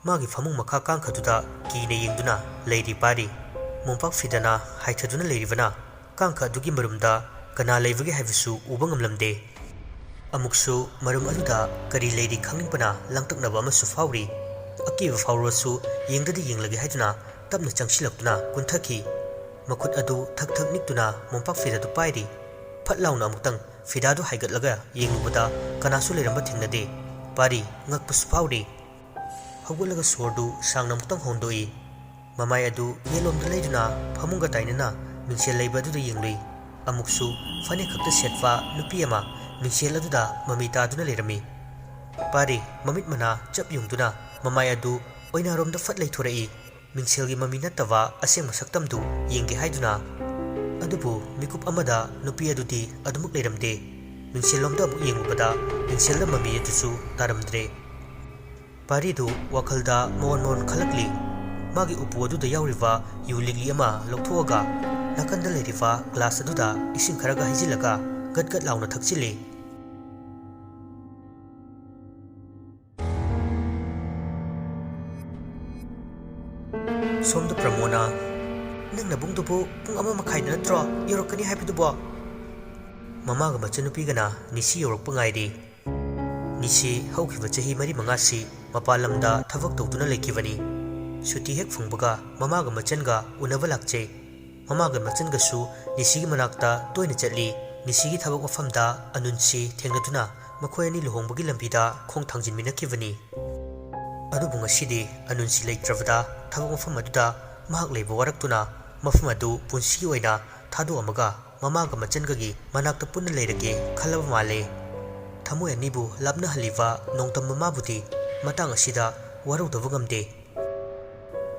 ꯃꯥꯒꯤ ꯐꯃꯨꯡ ꯃꯈꯥ ꯀꯥꯡꯈꯗꯨꯗ ꯀꯤꯅ ꯌꯦꯡꯗꯨꯅ ꯂꯩꯔꯤ ꯄꯥꯔꯤ꯫ ꯃꯣꯝꯄꯥꯛ ꯐꯤꯗꯥꯅ ꯍꯥꯏꯊꯗꯨꯅ ꯂꯩꯔꯤꯕꯅ ꯀꯥꯡꯈ ꯑꯗꯨꯒꯤ ꯃꯔꯨꯝꯗ ꯀꯅꯥ ꯂꯩꯕꯒꯦ ꯍꯥꯏꯕꯁꯨ ꯎꯕ ꯉꯝꯂꯝꯗꯦ꯫ ꯑꯃꯨꯛꯁꯨ ꯃꯔꯨꯝ ꯑꯗꯨꯗ ꯀꯔꯤ ꯂꯩꯔꯤ ꯈꯪꯅꯤꯡꯕꯅ ꯂꯥꯡꯇꯛꯅꯕ ꯑꯃꯁꯨ ꯐꯥꯎꯔꯤ꯫ ꯑꯀꯤꯕ ꯐꯥꯎꯔꯁꯨ ꯌꯦꯡꯗꯗꯤ ꯌꯦꯡꯂꯒꯦ ꯍꯥꯏꯗꯨꯅ ꯇꯞꯅ ꯆꯪꯁꯤꯜꯂꯛꯇꯨꯅ ꯀꯨꯟꯊꯈꯤ꯫ ꯃꯈꯨꯠ ꯑꯗꯨ ꯊꯛ ꯊꯛ ꯅꯤꯛꯇꯨꯅ ꯃꯣꯝꯄꯥꯛ ꯐꯤꯗꯥꯗꯨ ꯄꯥꯏꯔꯤ꯫ ꯐꯠ ꯂꯥꯎꯅ ꯑꯃꯨꯛꯇꯪ ꯐꯤꯗꯥꯗꯨ ꯍꯥꯏꯒꯠꯂꯒ ꯌꯦꯡꯂꯨꯕꯗ ꯀꯅꯥꯁꯨ ꯂꯩꯔꯝꯕ ꯊꯦꯡꯅꯗꯦ꯫ ꯄꯥꯔꯤ ꯉꯛꯄꯁꯨ ꯐꯥꯎꯔꯤ꯫ ꯍꯧꯒꯠꯂꯒ ꯁꯣꯔꯗꯨ ꯁꯥꯡꯅ ꯑꯃꯨꯛꯇꯪ ꯍꯣꯟꯗꯣꯛꯏ꯫ ꯃꯃꯥꯏ ꯑꯗꯨ ꯌꯦꯠꯂꯣꯝꯗ ꯂꯩꯗꯨꯅ ꯐꯃꯨꯡꯒ ꯇꯥꯏꯅꯅ ꯃꯤꯡꯁꯦꯜ ꯂꯩꯕ ꯑꯗꯨꯗ ꯌꯦꯡꯂꯨꯏ꯫ ꯑꯃꯨꯛꯁꯨ ꯐꯅꯦꯛ ꯈꯛꯇ ꯁꯦꯠꯄ ꯅꯨꯄꯤ ꯑꯃ ꯃꯤꯡꯁꯦꯜ ꯑꯗꯨꯗ ꯃꯃꯤ ꯇꯥꯗꯨꯅ ꯂꯩꯔꯝꯃꯤ꯫ ꯄꯥꯔꯤ ꯃꯃꯤꯠ ꯃꯅꯥ ꯆꯞ ꯌꯨꯡꯗꯨꯅ ꯃꯃꯥꯏ ꯑꯗꯨ ꯑꯣꯏꯅꯥꯔꯣꯝꯗ ꯐꯠ ꯂꯩꯊꯣꯔꯛꯏ꯫ ꯃꯤꯡꯁꯦꯜꯒꯤ ꯃꯃꯤ ꯅꯠꯇꯕ ꯑꯁꯦꯡꯕ ꯁꯛꯇꯝꯗꯨ ꯌꯦꯡꯒꯦ ꯍꯥꯏꯗꯨꯅ꯫ ꯑꯗꯨꯕꯨ ꯃꯤꯀꯨꯞ ꯑꯃꯗ ꯅꯨꯄꯤ ꯑꯗꯨꯗꯤ ꯑꯗꯨꯃꯛ ꯂꯩꯔꯝꯗꯦ꯫ ꯃꯤꯡꯁꯦꯜꯂꯣꯝꯗ ꯑꯃꯨꯛ ꯌꯦꯡꯂꯨꯕꯗ ꯃꯤꯡꯁꯦꯜꯗ ꯃꯃꯤ ꯑꯗꯨꯁꯨ ꯇꯥꯔꯝꯗ꯭ꯔꯦ꯫ ꯄꯥꯔꯤꯗꯨ ꯋꯥꯈꯜꯗ ꯃꯑꯣꯟ ꯃꯑꯣꯟ ꯈꯜꯂꯛꯂꯤ꯫ ꯃꯥꯒꯤ ꯎꯄꯨ ꯑꯗꯨꯗ ꯌꯥꯎꯔꯤꯕ ꯌꯨ ꯂꯤꯛꯂꯤ ꯑꯃ ꯂꯧꯊꯣꯛꯑꯒ ꯅꯥꯀꯟꯗ ꯂꯩꯔꯤꯕ ꯒ꯭ꯂꯥꯁ ꯑꯗꯨꯗ ꯏꯁꯤꯡ ꯈꯔꯒ ꯍꯩꯖꯤꯜꯂꯒ ꯒꯠ ꯒꯠ ꯂꯥꯎꯅ ꯊꯛꯆꯤꯜꯂꯤ꯫ ꯁꯣꯝꯗ ꯄ꯭ꯔꯃꯣꯅ, "ꯅꯪ ꯅꯕꯨꯡꯗꯨꯕꯨ ꯄꯨꯡ ꯑꯃ ꯃꯈꯥꯏꯗ ꯅꯠꯇ꯭ꯔꯣ ꯌꯧꯔꯛꯀꯅꯤ ꯍꯥꯏꯕꯗꯨꯕꯣ?" ꯃꯃꯥꯒ ꯃꯆꯟꯅꯨꯄꯤꯒꯅ ꯅꯤꯁꯤ ꯌꯧꯔꯛꯄ ꯉꯥꯏꯔꯤ꯫ ꯅꯤꯁꯤ ꯍꯧꯈꯤꯕ ꯆꯍꯤ ꯃꯔꯤ ꯃꯉꯥꯁꯤ ꯃꯄꯥꯟ ꯂꯝꯗ ꯊꯕꯛ ꯇꯧꯗꯨꯅ ꯂꯩꯈꯤꯕꯅꯤ꯫ ꯁꯨꯇꯤ ꯍꯦꯛ ꯐꯪꯕꯒ ꯃꯃꯥꯒ ꯃꯆꯟꯒ ꯎꯅꯕ ꯂꯥꯛꯆꯩ꯫ ꯃꯃꯥꯒ ꯃꯆꯟꯒꯁꯨ ꯅꯤꯁꯤꯒꯤ ꯃꯅꯥꯛꯇ ꯇꯣꯏꯅ ꯆꯠꯂꯤ꯫ ꯅꯤꯁꯤꯒꯤ ꯊꯕꯛ ꯃꯐꯝꯗ ꯑꯅꯨꯟꯁꯤ ꯊꯦꯡꯅꯗꯨꯅ ꯃꯈꯣꯏ ꯑꯅꯤ ꯂꯨꯍꯣꯡꯕꯒꯤ ꯂꯝꯕꯤꯗ ꯈꯣꯡ ꯊꯥꯡꯖꯤꯟꯃꯤꯟꯅꯈꯤꯕꯅꯤ꯫ ꯑꯗꯨꯕꯨ ꯉꯁꯤꯗꯤ ꯑꯅꯨꯟꯁꯤ ꯂꯩꯇ꯭ꯔꯕꯗ ꯊꯕꯛ ꯃꯐꯝ ꯑꯗꯨꯗ ꯃꯍꯥꯛ ꯂꯩꯕ ꯋꯥꯔꯛꯇꯨꯅ ꯃꯐꯝ ꯑꯗꯨ ꯄꯨꯟꯁꯤꯒꯤ ꯑꯣꯏꯅ ꯊꯥꯗꯣꯛꯑꯝꯃꯒ ꯃꯃꯥꯒ ꯃꯆꯟꯒꯒꯤ ꯃꯅꯥꯛꯇ ꯄꯨꯟꯅ ꯂꯩꯔꯒꯦ ꯈꯜꯂꯕ ꯃꯥꯜꯂꯦ꯫ ꯊꯃꯣꯏ ꯑꯅꯤꯕꯨ ꯂꯥꯞꯅꯍꯜꯂꯤꯕ ꯅꯣꯡꯗꯝ ꯃꯃꯥꯕꯨꯗꯤ ꯃꯇꯥꯡ ꯑꯁꯤꯗ ꯋꯥꯔꯧꯗꯕ ꯉꯝꯗꯦ꯫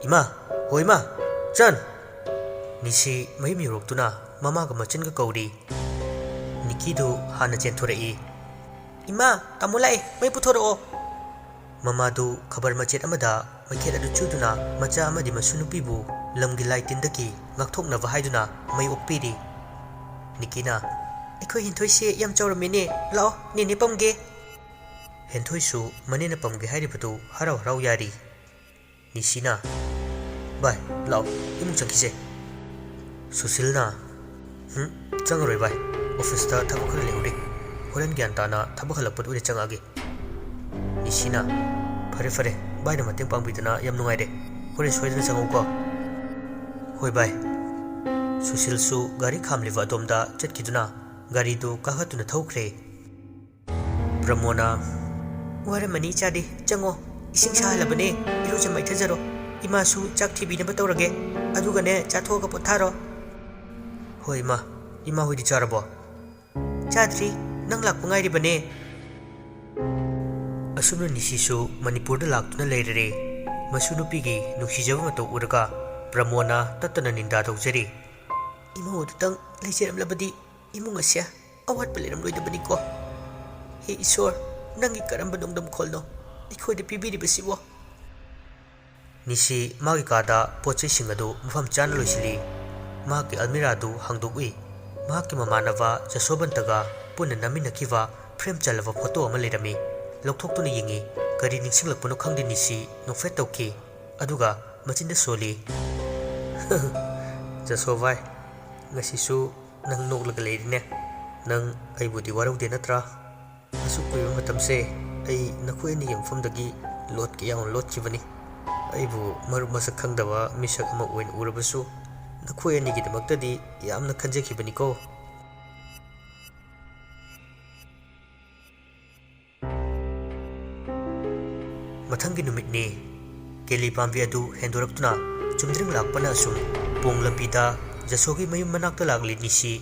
"ꯏꯃꯥ, ꯍꯣ ꯏꯃꯥ, ꯆꯟ!" ꯅꯤꯁꯤ ꯃꯌꯨꯝ ꯌꯧꯔꯛꯇꯨꯅ ꯃꯃꯥꯒ ꯃꯆꯟꯒ ꯀꯧꯔꯤ꯫ ꯅꯤꯀꯤꯗꯨ ꯍꯥꯟꯅ ꯆꯦꯟꯊꯣꯔꯛꯏ꯫ "ꯏꯃꯥ, ꯇꯥꯃꯣ ꯂꯥꯛꯑꯦ, ꯃꯩ ꯄꯨꯊꯣꯔꯛꯑꯣ!" ꯃꯃꯥꯗꯨ ꯈꯕꯔ ꯃꯆꯦꯠ ꯑꯃꯗ ꯃꯩꯈꯦꯠ ꯑꯗꯨ ꯆꯨꯗꯨꯅ ꯃꯆꯥ ꯑꯃꯗꯤ ꯃꯁꯨ ꯅꯨꯄꯤꯕꯨ ꯂꯝꯒꯤ ꯂꯥꯏ ꯇꯤꯟꯗꯒꯤ ꯉꯥꯛꯊꯣꯛꯅꯕ ꯍꯥꯏꯗꯨꯅ ꯃꯩ ꯑꯣꯛꯄꯤꯔꯤ꯫ ꯅꯤꯀꯤꯅ, "ꯑꯩꯈꯣꯏ ꯍꯦꯟꯊꯣꯏꯁꯦ ꯌꯥꯝ ꯆꯥꯎꯔꯝꯃꯦꯅꯦ, ꯂꯥꯛꯑꯣ, ꯅꯦꯅꯦ ꯄꯝꯒꯦ!" ꯍꯦꯟꯊꯣꯏꯁꯨ ꯃꯅꯦꯅ ꯄꯝꯒꯦ ꯍꯥꯏꯔꯤꯕꯗꯨ ꯍꯔꯥꯎ ꯍꯔꯥꯎ ꯌꯥꯔꯤ꯫ ꯅꯤꯁꯤꯅ, "ꯚꯥꯏ, ꯂꯥꯛꯑꯣ, ꯏꯃꯨꯡ ꯆꯪꯈꯤꯁꯦ꯫" ꯁꯨꯁꯤꯜꯅ, "ꯍꯨꯝ, ꯆꯪꯉꯔꯣꯏ ꯚꯥꯏ, ꯑꯣꯐꯤꯁꯇ ꯊꯕꯛ ꯈꯔ ꯂꯩꯍꯧꯔꯤ꯫ ꯍꯣꯔꯦꯟ ꯒ꯭ꯌꯥꯟ ꯇꯥꯅ ꯊꯕꯛ ꯍꯜꯂꯛꯄꯗ ꯑꯣꯏꯅ ꯆꯪꯉꯛꯑꯒꯦ꯫" ꯅꯤꯁꯤꯅ, "ꯐꯔꯦ ꯐꯔꯦ, ꯚꯥꯏꯅ ꯃꯇꯦꯡ ꯄꯥꯡꯕꯤꯗꯅ ꯌꯥꯝ ꯅꯨꯡꯉꯥꯏꯔꯦ꯫ ꯍꯣꯔꯦꯟ ꯁꯣꯏꯗꯅ ꯆꯪꯉꯛꯎꯀꯣ꯫" "ꯍꯣꯏ ꯚꯥꯏ꯫" ꯁꯨꯁꯤꯜꯁꯨ ꯒꯥꯔꯤ ꯈꯥꯝꯂꯤꯕ ꯑꯗꯣꯝꯗ ꯆꯠꯈꯤꯗꯨꯅ ꯒꯥꯔꯤꯗꯨ ꯀꯥꯈꯠꯇꯨꯅ ꯊꯧꯈ꯭ꯔꯦ꯫ ꯄ꯭ꯔꯃꯣꯅ, "ꯋꯥꯔꯝꯃꯅꯤ ꯏꯆꯥꯗꯤ, ꯆꯪꯉꯣ꯫ ꯏꯁꯤꯡ ꯁꯥꯍꯜꯂꯕꯅꯦ, ꯏꯔꯨꯖ ꯃꯥꯏꯊꯖꯔꯣ꯫ ꯏꯃꯥꯁꯨ ꯆꯥꯛ ꯊꯤꯕꯤꯅꯕ ꯇꯧꯔꯒꯦ꯫ ꯑꯗꯨꯒꯅꯦ, ꯆꯥꯊꯣꯛꯑꯒ ꯄꯣꯊꯥꯔꯣ꯫" "ꯍꯣꯏ ꯏꯃꯥ꯫ ꯏꯃꯥ ꯍꯣꯏꯗꯤ ꯆꯥꯔꯕꯣ?" "ꯆꯥꯗ꯭ꯔꯤ, ꯅꯪ ꯂꯥꯛꯄ ꯉꯥꯏꯔꯤꯕꯅꯦ꯫" ꯑꯁꯨꯝꯅ ꯅꯤꯁꯤꯁꯨ ꯃꯅꯤꯄꯨꯔꯗ ꯂꯥꯛꯇꯨꯅ ꯂꯩꯔꯔꯦ꯫ ꯃꯁꯨ ꯅꯨꯄꯤꯒꯤ ꯅꯨꯡꯁꯤꯖꯕ ꯃꯇꯧ ꯎꯔꯒ ꯄ꯭ꯔꯃꯣꯅ ꯇꯠꯇꯅ ꯅꯤꯟꯗꯥ ꯇꯧꯖꯔꯤ꯫ "ꯏꯃꯧ ꯑꯗꯨꯇꯪ ꯂꯩꯖꯔꯝꯂꯕꯗꯤ ꯏꯃꯨꯡ ꯑꯁꯦ ꯑꯋꯥꯠꯄ ꯂꯩꯔꯝꯂꯣꯏꯗꯕꯅꯤꯀꯣ꯫ ꯍꯦ ꯏꯁꯣꯔ, ꯅꯪꯒꯤ ꯀꯔꯝꯕ ꯅꯣꯡꯗꯝꯈꯣꯜꯅꯣ ꯑꯩꯈꯣꯏꯗ ꯄꯤꯕꯤꯔꯤꯕꯁꯤꯕꯣ?" ꯅꯤꯁꯤ ꯃꯥꯒꯤ ꯀꯥꯗ ꯄꯣꯠ ꯆꯩꯁꯤꯡ ꯑꯗꯨ ꯃꯐꯝ ꯆꯥꯅ ꯂꯣꯏꯁꯤꯜꯂꯤ꯫ ꯃꯍꯥꯛꯀꯤ ꯑꯜꯃꯤꯔꯥꯗꯨ ꯍꯥꯡꯗꯣꯛꯏ꯫ ꯃꯍꯥꯛꯀꯤ ꯃꯃꯥꯟꯅꯕ ꯖꯁꯣꯕꯟꯇꯒ ꯄꯨꯟꯅ ꯅꯝꯃꯤꯟꯅꯈꯤꯕ ꯐ꯭ꯔꯦꯝ ꯆꯜꯂꯕ ꯐꯣꯇꯣ ꯑꯃ ꯂꯩꯔꯝꯃꯤ꯫ ꯂꯧꯊꯣꯛꯇꯨꯅ ꯌꯦꯡꯉꯤ꯫ ꯀꯔꯤ ꯅꯤꯡꯁꯤꯡꯂꯛꯄꯅꯣ ꯈꯪꯗꯦ, ꯅꯤꯁꯤ ꯅꯣꯛꯐꯦꯠ ꯇꯧꯈꯤ꯫ ꯑꯗꯨꯒ ꯃꯆꯤꯟꯗ ꯁꯣꯜꯂꯤ꯫ "ꯖꯁꯣ ꯚꯥꯏ, ꯉꯁꯤꯁꯨ ꯅꯪ ꯅꯣꯛꯂꯒ ꯂꯩꯔꯤꯅꯦ꯫ ꯅꯪ ꯑꯩꯕꯨꯗꯤ ꯋꯥꯔꯧꯗꯦ ꯅꯠꯇ꯭ꯔꯥ?" ꯑꯁꯨꯛ ꯀꯨꯏꯕ ꯃꯇꯝꯁꯦ ꯑꯩ ꯅꯈꯣꯏ ꯑꯅꯤꯒꯤ ꯃꯐꯝꯗꯒꯤ ꯂꯣꯠ ꯀꯌꯥ ꯑꯃ ꯂꯣꯠꯈꯤꯕꯅꯤ꯫ ꯑꯩꯕꯨ ꯃꯔꯨꯞ ꯃꯁꯛ ꯈꯪꯗꯕ ꯃꯤꯁꯛ ꯑꯃ ꯑꯣꯏꯅ ꯎꯔꯕꯁꯨ ꯅꯈꯣꯏ ꯑꯅꯤꯒꯤꯗꯃꯛꯇꯗꯤ ꯌꯥꯝꯅ ꯈꯟꯖꯈꯤꯕꯅꯤꯀꯣ꯫ ꯃꯊꯪꯒꯤ ꯅꯨꯃꯤꯠꯅꯤ꯫ ꯀꯦꯂꯤ ꯄꯥꯝꯕꯤ ꯑꯗꯨ ꯍꯦꯟꯗꯣꯔꯛꯇꯨꯅ ꯆꯨꯝꯗ꯭ꯔꯤꯡ ꯂꯥꯛꯄꯅ ꯑꯁꯨꯝ ꯄꯣꯡ ꯂꯝꯕꯤꯗ ꯖꯁꯣꯒꯤ ꯃꯌꯨꯝ ꯃꯅꯥꯛꯇ ꯂꯥꯛꯂꯤ ꯅꯤꯁꯤ꯫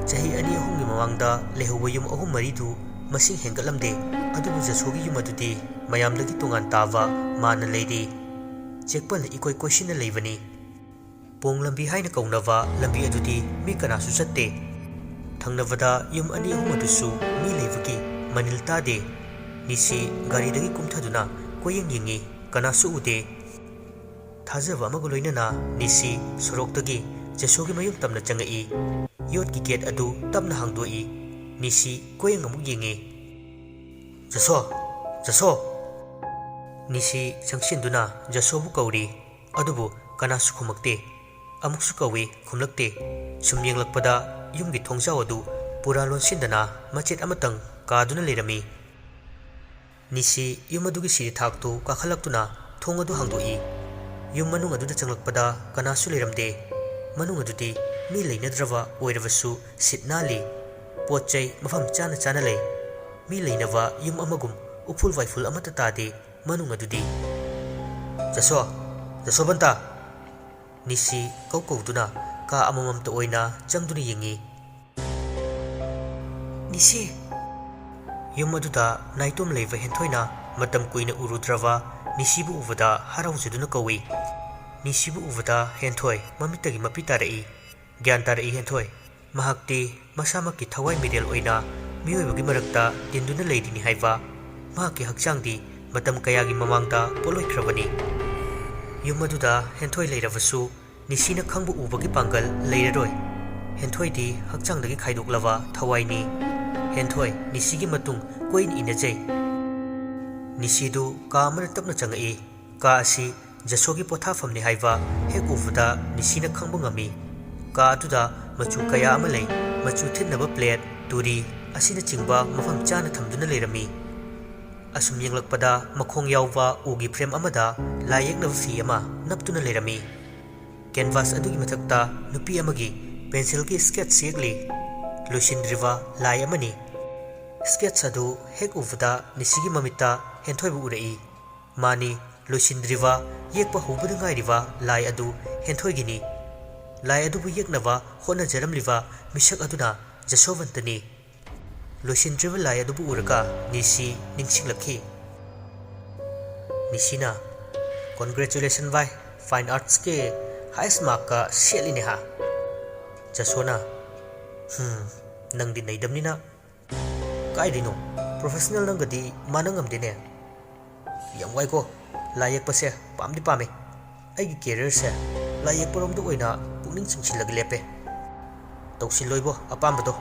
ꯆꯍꯤ ꯑꯅꯤ ꯑꯍꯨꯝꯒꯤ ꯃꯃꯥꯡꯗ ꯂꯩꯍꯧꯕ ꯌꯨꯝ ꯑꯍꯨꯝ ꯃꯔꯤꯗꯨ ꯃꯁꯤꯡ ꯍꯦꯟꯒꯠꯂꯝꯗꯦ, ꯑꯗꯨꯕꯨ ꯖꯁꯣꯒꯤ ꯌꯨꯝ ꯑꯗꯨꯗꯤ ꯃꯌꯥꯝꯗꯒꯤ ꯇꯣꯉꯥꯟ ꯇꯥꯕ ꯃꯥꯅ ꯂꯩꯔꯤ꯫ ꯆꯦꯛꯄꯜꯅ ꯏꯀꯣꯏ ꯀꯣꯏꯁꯤꯟꯅ ꯂꯩꯕꯅꯤ꯫ ꯄꯣꯡ ꯂꯝꯕꯤ ꯍꯥꯏꯅ ꯀꯧꯅꯕ ꯂꯝꯕꯤ ꯑꯗꯨꯗꯤ ꯃꯤ ꯀꯅꯥꯁꯨ ꯆꯠꯇꯦ꯫ ꯊꯪꯅꯕꯗ ꯌꯨꯝ ꯑꯅꯤ ꯑꯍꯨꯝ ꯑꯗꯨꯁꯨ ꯃꯤ ꯂꯩꯕꯒꯤ ꯃꯅꯤꯜ ꯇꯥꯗꯦ꯫ ꯅꯤꯁꯤ ꯒꯥꯔꯤꯗꯒꯤ ꯀꯨꯝꯊꯗꯨꯅ ꯀꯣꯏꯌꯦꯡ ꯌꯦꯡꯉꯤ, ꯀꯅꯥꯁꯨ ꯎꯗꯦ꯫ ꯊꯥꯖꯕ ꯑꯃꯒ ꯂꯣꯏꯅꯅ ꯅꯤꯁꯤ ꯁꯣꯔꯣꯛꯇꯒꯤ ꯖꯁꯣꯒꯤ ꯃꯌꯨꯝ ꯇꯝꯅ ꯆꯪꯉꯛꯏ꯫ ꯌꯣꯠꯀꯤ ꯒꯦꯠ ꯑꯗꯨ ꯇꯞꯅ ꯍꯥꯡꯗꯣꯛꯏ꯫ ꯅꯤꯁꯤ ꯀꯣꯏꯌꯦꯡ ꯑꯃꯨꯛ ꯌꯦꯡꯉꯤ꯫ "ꯖꯁꯣ! ꯖꯁꯣ!" ꯅꯤꯁꯤ ꯆꯪꯁꯤꯟꯗꯨꯅ ꯖꯁꯣꯕꯨ ꯀꯧꯔꯤ꯫ ꯑꯗꯨꯕꯨ ꯀꯅꯥꯁꯨ ꯈꯨꯝꯃꯛꯇꯦ꯫ ꯑꯃꯨꯛꯁꯨ ꯀꯧꯏ, ꯈꯨꯝꯂꯛꯇꯦ꯫ ꯁꯨꯝ ꯌꯦꯡꯂꯛꯄꯗ ꯌꯨꯝꯒꯤ ꯊꯣꯡꯖꯥꯎ ꯑꯗꯨ ꯄꯨꯔꯥ ꯂꯣꯟꯁꯤꯟꯗꯅ ꯃꯆꯦꯠ ꯑꯃꯇꯪ ꯀꯥꯗꯨꯅ ꯂꯩꯔꯝꯃꯤ꯫ ꯅꯤꯁꯤ ꯌꯨꯝ ꯑꯗꯨꯒꯤ ꯁꯤꯔꯤ ꯊꯥꯛꯇꯨ ꯀꯥꯈꯠꯂꯛꯇꯨꯅ ꯊꯣꯡ ꯑꯗꯨ ꯍꯥꯡꯗꯣꯛꯏ꯫ ꯌꯨꯝ ꯃꯅꯨꯡ ꯑꯗꯨꯗ ꯆꯪꯂꯛꯄꯗ ꯀꯅꯥꯁꯨ ꯂꯩꯔꯝꯗꯦ꯫ ꯃꯅꯨꯡ ꯑꯗꯨꯗꯤ ꯃꯤ ꯂꯩꯅꯗ꯭ꯔꯕ ꯑꯣꯏꯔꯕꯁꯨ ꯁꯤꯠ ꯅꯥꯜꯂꯤ꯫ ꯄꯣꯠ ꯆꯩ ꯃꯐꯝ ꯆꯥꯅ ꯆꯥꯅ ꯂꯩ꯫ ꯃꯤ ꯂꯩꯅꯕ ꯌꯨꯝ ꯑꯃꯒꯨꯝ ꯎꯐꯨꯜ ꯋꯥꯏꯐꯨꯜ ꯑꯃꯠꯇ ꯇꯥꯗꯦ꯫ ꯃꯅꯨꯡ ꯑꯗꯨꯗꯤ꯫ "ꯖꯁꯣ! ꯖꯁꯣꯕꯟꯇ!" ꯅꯤꯁꯤ ꯀꯧ ꯀꯧꯗꯨꯅ ꯀꯥ ꯑꯃꯃꯝꯇ ꯑꯣꯏꯅ ꯆꯪꯗꯨꯅ ꯌꯦꯡꯉꯤ꯫ "ꯅꯤꯁꯤ!" ꯌꯨꯝ ꯑꯗꯨꯗ ꯅꯥꯏꯇꯣꯝ ꯂꯩꯕ ꯍꯦꯟꯊꯣꯏꯅ ꯃꯇꯝ ꯀꯨꯏꯅ ꯎꯔꯨꯗ꯭ꯔꯕ ꯅꯤꯁꯤꯕꯨ ꯎꯕꯗ ꯍꯔꯥꯎꯖꯗꯨꯅ ꯀꯧꯏ꯫ ꯅꯤꯁꯤꯕꯨ ꯎꯕꯗ ꯍꯦꯟꯊꯣꯏ ꯃꯃꯤꯠꯇꯒꯤ ꯃꯄꯤ ꯇꯥꯔꯛꯏ꯫ ꯒ꯭ꯌꯥꯟ ꯇꯥꯔꯛꯏ ꯍꯦꯟꯊꯣꯏ꯫ ꯃꯍꯥꯛꯇꯤ ꯃꯁꯥꯃꯛꯀꯤ ꯊꯋꯥꯏ ꯃꯤꯔꯦꯜ ꯑꯣꯏꯅ ꯃꯤꯑꯣꯏꯕꯒꯤ ꯃꯔꯛꯇ ꯇꯤꯟꯗꯨꯅ ꯂꯩꯔꯤꯅꯤ ꯍꯥꯏꯕ꯫ ꯃꯍꯥꯛꯀꯤ ꯍꯛꯆꯥꯡꯗꯤ ꯃꯇꯝ ꯀꯌꯥꯒꯤ ꯃꯃꯥꯡꯗ ꯄꯣꯠꯂꯣꯏꯈ꯭ꯔꯕꯅꯤ꯫ ꯌꯨꯝ ꯑꯗꯨꯗ ꯍꯦꯟꯊꯣꯏ ꯂꯩꯔꯕꯁꯨ ꯅꯤꯁꯤꯅ ꯈꯪꯕ ꯎꯕꯒꯤ ꯄꯥꯡꯒꯜ ꯂꯩꯔꯔꯣꯏ꯫ ꯍꯦꯟꯊꯣꯏꯗꯤ ꯍꯛꯆꯥꯡꯗꯒꯤ ꯈꯥꯏꯗꯣꯛꯂꯕ ꯊꯋꯥꯏꯅꯤ꯫ ꯍꯦꯟꯊꯣꯏ ꯅꯤꯁꯤꯒꯤ ꯃꯇꯨꯡ ꯀꯣꯏꯅ ꯏꯟꯅꯖꯩ꯫ ꯅꯤꯁꯤꯗꯨ ꯀꯥ ꯑꯃꯗ ꯇꯞꯅ ꯆꯪꯉꯛꯏ꯫ ꯀꯥ ꯑꯁꯤ ꯖꯁꯣꯒꯤ ꯄꯣꯊꯥꯐꯝꯅꯤ ꯍꯥꯏꯕ ꯍꯦꯛ ꯎꯕꯗ ꯅꯤꯁꯤꯅ ꯈꯪꯕ ꯉꯝꯃꯤ꯫ ꯀꯥ ꯑꯗꯨꯗ ꯃꯆꯨ ꯀꯌꯥ ꯑꯃ ꯂꯩ꯫ ꯃꯆꯨ ꯊꯤꯠꯅꯕ ꯄ꯭ꯂꯦꯠ, ꯇꯨꯔꯤ, ꯑꯁꯤꯅꯆꯤꯡꯕ ꯃꯐꯝ ꯆꯥꯅ ꯊꯝꯗꯨꯅ ꯂꯩꯔꯝꯃꯤ꯫ ꯑꯁꯨꯝ ꯌꯦꯡꯂꯛꯄꯗ ꯃꯈꯣꯡ ꯌꯥꯎꯕ ꯎꯒꯤ ꯐ꯭ꯔꯦꯝ ꯑꯃꯗ ꯂꯥꯏ ꯌꯦꯛꯅꯕ ꯐꯤ ꯑꯃ ꯅꯞꯇꯨꯅ ꯂꯩꯔꯝꯃꯤ꯫ ꯀꯦꯟꯚꯥꯁ ꯑꯗꯨꯒꯤ ꯃꯊꯛꯇ ꯅꯨꯄꯤ ꯑꯃꯒꯤ ꯄꯦꯟꯁꯤꯜꯒꯤ ꯁ꯭ꯀꯦꯠꯁ ꯌꯦꯛꯂꯤ꯫ ꯂꯣꯏꯁꯤꯟꯗ꯭ꯔꯤꯕ ꯂꯥꯏ ꯑꯃꯅꯤ꯫ ꯁ꯭ꯀꯦꯠꯁ ꯑꯗꯨ ꯍꯦꯛ ꯎꯕꯗ ꯅꯤꯁꯤꯒꯤ ꯃꯃꯤꯠꯇ ꯍꯦꯟꯊꯣꯏꯕ ꯎꯔꯛꯏ꯫ ꯃꯥꯅꯤ, ꯂꯣꯏꯁꯤꯟꯗ꯭ꯔꯤꯕ, ꯌꯦꯛꯄ ꯍꯧꯕꯗ ꯉꯥꯏꯔꯤꯕ ꯂꯥꯏ ꯑꯗꯨ ꯍꯦꯟꯊꯣꯏꯒꯤꯅꯤ꯫ ꯂꯥꯏ ꯑꯗꯨꯕꯨ ꯌꯦꯛꯅꯕ ꯍꯣꯠꯅꯖꯔꯝꯂꯤꯕ ꯃꯤꯁꯛ ꯑꯗꯨꯅ ꯖꯁꯣꯕꯟꯇꯅꯤ꯫ ꯂꯣꯏꯁꯤꯟꯗ꯭ꯔꯤꯕ ꯂꯥꯏ ꯑꯗꯨꯕꯨ ꯎꯔꯒ ꯅꯤꯁꯤ ꯅꯤꯡꯁꯤꯡꯂꯛꯈꯤ꯫ ꯅꯤꯁꯤꯅ, "ꯀꯣꯟꯒ꯭ꯔꯦꯆꯨꯂꯦꯁꯟ ꯚꯥꯏ, ꯐꯥꯏꯟ ꯑꯥꯔꯠꯁꯀꯤ ꯍꯥꯏꯌꯦꯁ ꯃꯥꯔꯛꯀ ꯁꯦꯠꯂꯤꯅꯦ ꯍꯥ?" ꯖꯁꯣꯅ, "ꯍꯝ, ꯅꯪꯗꯤ ꯅꯩꯗꯝꯅꯤꯅ꯫ ꯀꯥꯏꯗꯩꯅꯣ, ꯄ꯭ꯔꯣꯐꯦꯁꯅꯦꯜ ꯅꯪꯒꯗꯤ ꯃꯥꯟꯅ ꯉꯝꯗꯦꯅꯦ꯫ ꯌꯥꯝ ꯋꯥꯏꯀꯣ, ꯂꯥꯏ ꯌꯦꯛꯄꯁꯦ ꯄꯥꯝꯗꯤ ꯄꯥꯝꯃꯦ꯫ ꯑꯩꯒꯤ ꯀꯦꯔꯤꯌꯔꯁꯦ ꯂꯥꯏ ꯌꯦꯛꯄꯔꯣꯝꯗ ꯑꯣꯏꯅ ꯄꯨꯛꯅꯤꯡ ꯆꯤꯡꯁꯤꯜꯂꯒ ꯂꯦꯞꯄꯦ꯫ ꯇꯧꯁꯤꯜꯂꯣꯏꯕꯣ ꯑꯄꯥꯝꯕꯗꯣ,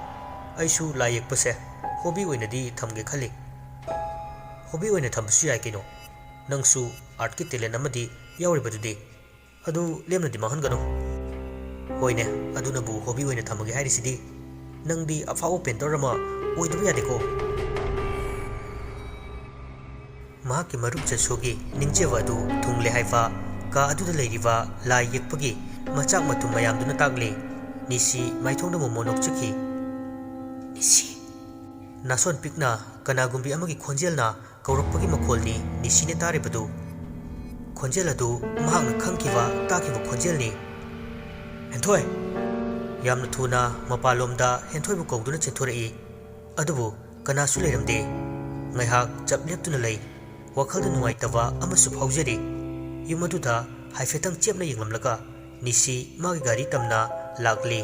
ꯑꯩꯁꯨ ꯂꯥꯏ ꯌꯦꯛꯄꯁꯦ ꯍꯣꯕꯤ ꯑꯣꯏꯅꯗꯤ ꯊꯝꯒꯦ ꯈꯜꯂꯤ꯫" "ꯍꯣꯕꯤ ꯑꯣꯏꯅ ꯊꯝꯕꯁꯨ ꯌꯥꯏ ꯀꯩꯅꯣ, ꯅꯪꯁꯨ ꯑꯥꯔꯠꯀꯤ ꯇꯦꯂꯦꯟ ꯑꯃꯗꯤ ꯌꯥꯎꯔꯤꯕꯗꯨꯗꯤ꯫ ꯑꯗꯨ ꯂꯦꯝꯅꯗꯤ ꯃꯥꯡꯍꯟꯒꯅꯨ꯫" "ꯍꯣꯏꯅꯦ, ꯑꯗꯨꯅꯕꯨ ꯍꯣꯕꯤ ꯑꯣꯏꯅ ꯊꯝꯃꯒꯦ ꯍꯥꯏꯔꯤꯁꯤꯗꯤ꯫ ꯅꯪꯗꯤ ꯑꯐꯥꯎꯕ ꯄꯦꯟꯇꯔ ꯑꯃ ꯑꯣꯏꯗꯕ ꯌꯥꯗꯦꯀꯣ꯫" ꯃꯍꯥꯛꯀꯤ ꯃꯔꯨꯞ ꯖꯁꯣꯒꯤ ꯅꯤꯡꯖꯕ ꯑꯗꯨ ꯊꯨꯡꯂꯦ ꯍꯥꯏꯕ ꯀꯥ ꯑꯗꯨꯗ ꯂꯩꯔꯤꯕ ꯂꯥꯏ ꯌꯦꯛꯄꯒꯤ ꯃꯆꯥꯛ ꯃꯊꯨꯝ ꯃꯌꯥꯝꯗꯨꯅ ꯇꯥꯛꯂꯤ꯫ ꯅꯤꯁꯤ ꯃꯥꯏꯊꯣꯡꯗ ꯃꯣꯃꯣꯟ ꯅꯣꯛꯆꯈꯤ꯫ "ꯅꯤꯁꯤ!" ꯅꯥꯁꯣꯟ ꯄꯤꯛꯅ ꯀꯅꯥꯒꯨꯝꯕꯤ ꯑꯃꯒꯤ ꯈꯣꯟꯖꯦꯜꯅ ꯀꯧꯔꯛꯄꯒꯤ ꯃꯈꯣꯜꯅꯤ ꯅꯤꯁꯤꯅ ꯇꯥꯔꯤꯕꯗꯨ꯫ ꯈꯣꯟꯖꯦꯜ ꯑꯗꯨ ꯃꯍꯥꯛꯅ ꯈꯪꯈꯤꯕ, ꯇꯥꯈꯤꯕ ꯈꯣꯟꯖꯦꯜꯅꯤ꯫ "ꯍꯦꯟꯊꯣꯏ!" ꯌꯥꯝꯅ ꯊꯨꯅ ꯃꯄꯥꯟꯂꯣꯝꯗ ꯍꯦꯟꯊꯣꯏꯕꯨ ꯀꯧꯗꯨꯅ ꯆꯦꯟꯊꯣꯔꯛꯏ꯫ ꯑꯗꯨꯕꯨ ꯀꯅꯥꯁꯨ ꯂꯩꯔꯝꯗꯦ꯫ ꯉꯥꯏꯍꯥꯛ ꯆꯞ ꯂꯦꯞꯇꯨꯅ ꯂꯩ꯫ ꯋꯥꯈꯜꯗ ꯅꯨꯡꯉꯥꯏꯇꯕ ꯑꯃꯁꯨ ꯐꯥꯎꯖꯔꯤ꯫ ꯌꯨꯝ ꯑꯗꯨꯗ ꯍꯥꯏꯐꯦꯠꯇꯪ ꯆꯦꯞꯅ ꯌꯦꯡꯂꯝꯂꯒ ꯅꯤꯁꯤ ꯃꯥꯒꯤ ꯒꯥꯔꯤ ꯇꯝꯅ ꯂꯥꯛꯂꯤ꯫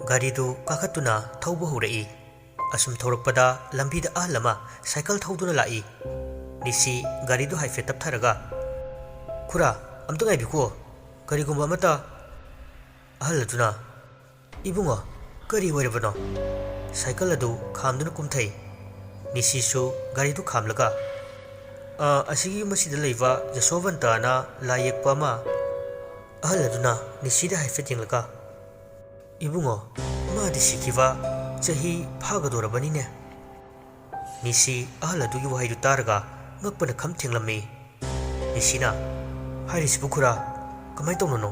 ꯒꯥꯔꯤꯗꯨ ꯀꯥꯈꯠꯇꯨꯅ ꯊꯧꯕ ꯍꯧꯔꯛꯏ꯫ ꯑꯁꯨꯝ ꯊꯧꯔꯛꯄꯗ ꯂꯝꯕꯤꯗ ꯑꯍꯜ ꯑꯃ ꯁꯥꯏꯀꯜ ꯊꯧꯗꯨꯅ ꯂꯥꯛꯏ꯫ ꯅꯤꯁꯤ ꯒꯥꯔꯤꯗꯨ ꯍꯥꯏꯐꯦꯠ ꯇꯞꯊꯔꯒ, "ꯈꯨꯔꯥ, ꯑꯝꯇ ꯉꯥꯏꯕꯤꯈꯣ, ꯀꯔꯤꯒꯨꯝꯕ ꯑꯃꯇ꯫" ꯑꯍꯜ ꯑꯗꯨꯅ, "ꯏꯕꯨꯡꯉꯣ, ꯀꯔꯤ ꯑꯣꯏꯔꯕꯅꯣ?" ꯁꯥꯏꯀꯜ ꯑꯗꯨ ꯈꯥꯝꯗꯨꯅ ꯀꯨꯝꯊꯩ꯫ ꯅꯤꯁꯤꯁꯨ ꯒꯥꯔꯤꯗꯨ ꯈꯥꯝꯂꯒ, "ꯑ, ꯑꯁꯤꯒꯤ ꯌꯨꯝ ꯑꯁꯤꯗ ꯂꯩꯕ ꯖꯁꯣꯕꯟꯇꯅ ꯂꯥꯏ ꯌꯦꯛꯄ ꯑꯃ꯫" ꯑꯍꯜ ꯑꯗꯨꯅ ꯅꯤꯁꯤꯗ ꯍꯥꯏꯐꯦꯠ ꯌꯦꯡꯂꯒ, "ꯏꯕꯨꯡꯉꯣ, ꯃꯥꯗꯤ ꯁꯤꯈꯤꯕ ꯆꯍꯤ ꯐꯥꯒꯗꯧꯔꯕꯅꯤꯅꯦ꯫ ꯅꯤꯁꯤ ꯑꯍꯜ ꯑꯗꯨꯒꯤ ꯋꯥꯍꯩꯗꯨ ꯇꯥꯔꯒ ꯉꯛꯄꯅ ꯈꯝ ꯊꯦꯡꯂꯝꯃꯤ꯫ ꯅꯤꯁꯤꯅ, "ꯍꯥꯏꯔꯤꯁꯤꯕꯨ ꯈꯨꯔꯥ, ꯀꯃꯥꯏꯅ ꯇꯧꯅꯅꯣ?"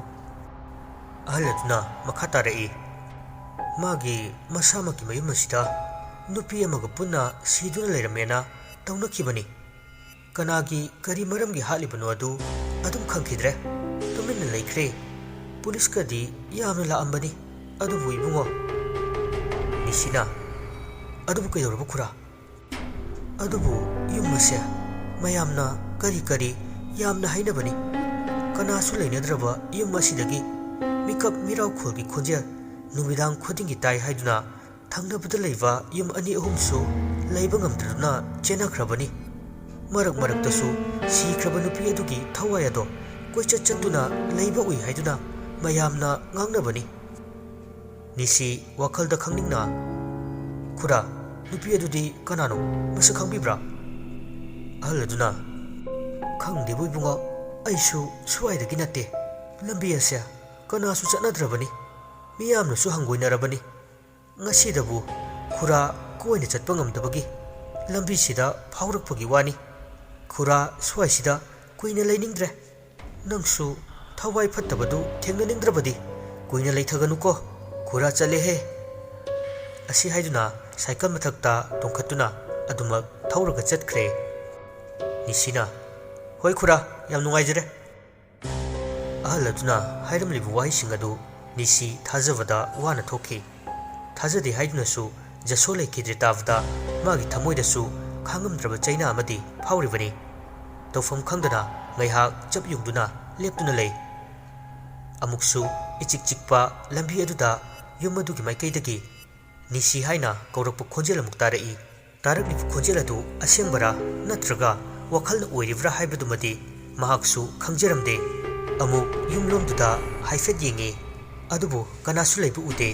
ꯑꯍꯜ ꯑꯗꯨꯅ ꯃꯈꯥ ꯇꯥꯔꯛꯏ, "ꯃꯥꯒꯤ ꯃꯁꯥꯃꯛꯀꯤ ꯃꯌꯨꯝ ꯑꯁꯤꯗ ꯅꯨꯄꯤ ꯑꯃꯒ ꯄꯨꯟꯅ ꯁꯤꯗꯨꯅ ꯂꯩꯔꯝꯃꯦꯅ ꯇꯧꯅꯈꯤꯕꯅꯤ꯫ ꯀꯅꯥꯒꯤ ꯀꯔꯤ ꯃꯔꯝꯒꯤ ꯍꯥꯠꯂꯤꯕꯅꯣ ꯑꯗꯨ ꯑꯗꯨꯝ ꯈꯪꯈꯤꯗ꯭ꯔꯦ꯫ ꯇꯨꯃꯤꯟꯅ ꯂꯩꯈ꯭ꯔꯦ꯫ ꯄꯨꯂꯤꯁꯀꯗꯤ ꯌꯥꯝꯅ ꯂꯥꯛꯑꯝꯕꯅꯤ, ꯑꯗꯨꯕꯨ ꯏꯕꯨꯡꯉꯣ꯫" ꯅꯤꯁꯤꯅ, "ꯑꯗꯨꯕꯨ ꯀꯩꯗꯧꯔꯕ ꯈꯨꯔꯥ?" "ꯑꯗꯨꯕꯨ ꯌꯨꯝ ꯑꯁꯦ ꯃꯌꯥꯝꯅ ꯀꯔꯤ ꯀꯔꯤ ꯌꯥꯝꯅ ꯍꯥꯏꯅꯕꯅꯤ꯫ ꯀꯅꯥꯁꯨ ꯂꯩꯅꯗ꯭ꯔꯕ ꯌꯨꯝ ꯑꯁꯤꯗꯒꯤ ꯃꯤꯀꯞ ꯃꯤꯔꯥꯎꯈꯣꯜꯒꯤ ꯈꯣꯟꯖꯦꯜ ꯅꯨꯃꯤꯗꯥꯡ ꯈꯨꯗꯤꯡꯒꯤ ꯇꯥꯏ ꯍꯥꯏꯗꯨꯅ ꯊꯪꯅꯕꯗ ꯂꯩꯕ ꯌꯨꯝ ꯑꯅꯤ ꯑꯍꯨꯝꯁꯨ ꯂꯩꯕ ꯉꯝꯗꯗꯨꯅ ꯆꯦꯟꯅꯈ꯭ꯔꯕꯅꯤ꯫ ꯃꯔꯛ ꯃꯔꯛꯇꯁꯨ ꯁꯤꯈ꯭ꯔꯕ ꯅꯨꯄꯤ ꯑꯗꯨꯒꯤ ꯊꯋꯥꯏ ꯑꯗꯣ ꯀꯣꯏꯆꯠ ꯆꯠꯇꯨꯅ ꯂꯩꯕ ꯎꯏ ꯍꯥꯏꯗꯨꯅ ꯃꯌꯥꯝꯅ ꯉꯥꯡꯅꯕꯅꯤ꯫" ꯅꯤꯁꯤ ꯋꯥꯈꯜꯗ ꯈꯪꯅꯤꯡꯅ, "ꯈꯨꯔꯥ, ꯅꯨꯄꯤ ꯑꯗꯨꯗꯤ ꯀꯅꯥꯅꯣ? ꯃꯁꯛ ꯈꯪꯕꯤꯕ꯭ꯔꯥ?" ꯑꯍꯜ ꯑꯗꯨꯅ, "ꯈꯪꯗꯦꯕꯨ ꯏꯕꯨꯡꯉꯣ, ꯑꯩꯁꯨ ꯁ꯭ꯋꯥꯏꯗꯒꯤ ꯅꯠꯇꯦ꯫ ꯂꯝꯕꯤ ꯑꯁꯦ ꯀꯅꯥꯁꯨ ꯆꯠꯅꯗ꯭ꯔꯕꯅꯤ꯫ ꯃꯤꯌꯥꯝꯅꯁꯨ ꯍꯪꯒꯣꯏꯅꯔꯕꯅꯤ꯫ ꯉꯁꯤꯗꯕꯨ ꯈꯨꯔꯥ ꯀꯣꯏꯅ ꯆꯠꯄ ꯉꯝꯗꯕꯒꯤ ꯂꯝꯕꯤꯁꯤꯗ ꯐꯥꯎꯔꯛꯄꯒꯤ ꯋꯥꯅꯤ꯫ ꯈꯨꯔꯥ ꯁ꯭ꯋꯥꯏꯁꯤꯗ ꯀꯨꯏꯅ ꯂꯩꯅꯤꯡꯗ꯭ꯔꯦ꯫ ꯅꯪꯁꯨ ꯊꯋꯥꯏ ꯐꯠꯇꯕꯗꯨ ꯊꯦꯡꯅꯅꯤꯡꯗ꯭ꯔꯕꯗꯤ ꯀꯨꯏꯅ ꯂꯩꯊꯒꯅꯨꯀꯣ꯫ ꯈꯨꯔꯥ ꯆꯠꯂꯦꯍꯦ꯫" ꯑꯁꯤ ꯍꯥꯏꯗꯨꯅ ꯁꯥꯏꯀꯜ ꯃꯊꯛꯇ ꯇꯣꯡꯈꯠꯇꯨꯅ ꯑꯗꯨꯃꯛ ꯊꯧꯔꯒ ꯆꯠꯈ꯭ꯔꯦ꯫ ꯅꯤꯁꯤꯅ, "ꯍꯣꯏ ꯈꯨꯔꯥ, ꯌꯥꯝ ꯅꯨꯡꯉꯥꯏꯖꯔꯦ꯫" ꯑꯍꯜ ꯑꯗꯨꯅ ꯍꯥꯏꯔꯝꯂꯤꯕ ꯋꯥꯍꯩꯁꯤꯡ ꯑꯗꯨ ꯅꯤꯁꯤ ꯊꯥꯖꯕꯗ ꯋꯥꯅ ꯊꯣꯛꯈꯤ꯫ ꯊꯥꯖꯗꯦ ꯍꯥꯏꯗꯨꯅꯁꯨ ꯖꯁꯣ ꯂꯩꯈꯤꯗ꯭ꯔꯦ ꯇꯥꯕꯗ ꯃꯥꯒꯤ ꯊꯃꯣꯏꯗꯁꯨ ꯈꯥꯡꯉꯝꯗ꯭ꯔꯕ ꯆꯩꯅꯥ ꯑꯃꯗꯤ ꯐꯥꯎꯔꯤꯕꯅꯤ꯫ ꯇꯧꯐꯝ ꯈꯪꯗꯅ ꯉꯥꯏꯍꯥꯛ ꯆꯞ ꯌꯨꯡꯗꯨꯅ ꯂꯦꯞꯇꯨꯅ ꯂꯩ꯫ ꯑꯃꯨꯛꯁꯨ ꯏꯆꯤꯛ ꯆꯤꯛꯄ ꯂꯝꯕꯤ ꯑꯗꯨꯗ ꯌꯨꯝ ꯑꯗꯨꯒꯤ ꯃꯥꯏꯀꯩꯗꯒꯤ ꯅꯤꯁꯤ ꯍꯥꯏꯅ ꯀꯧꯔꯛꯄ ꯈꯣꯟꯖꯦꯜ ꯑꯃꯨꯛ ꯇꯥꯔꯛꯏ꯫ ꯇꯥꯔꯛꯂꯤꯕ ꯈꯣꯟꯖꯦꯜ ꯑꯗꯨ ꯑꯁꯦꯡꯕꯔꯥ ꯅꯠꯇ꯭ꯔꯒ ꯋꯥꯈꯜꯅ ꯑꯣꯏꯔꯤꯕ꯭ꯔꯥ ꯍꯥꯏꯕꯗꯨꯃꯗꯤ ꯃꯍꯥꯛꯁꯨ ꯈꯪꯖꯔꯝꯗꯦ꯫ ꯑꯃꯨꯛ ꯌꯨꯝꯂꯣꯝꯗꯨꯗ ꯍꯥꯏꯐꯦꯠ ꯌꯦꯡꯉꯤ, ꯑꯗꯨꯕꯨ ꯀꯅꯥꯁꯨ ꯂꯩꯕ ꯎꯗꯦ꯫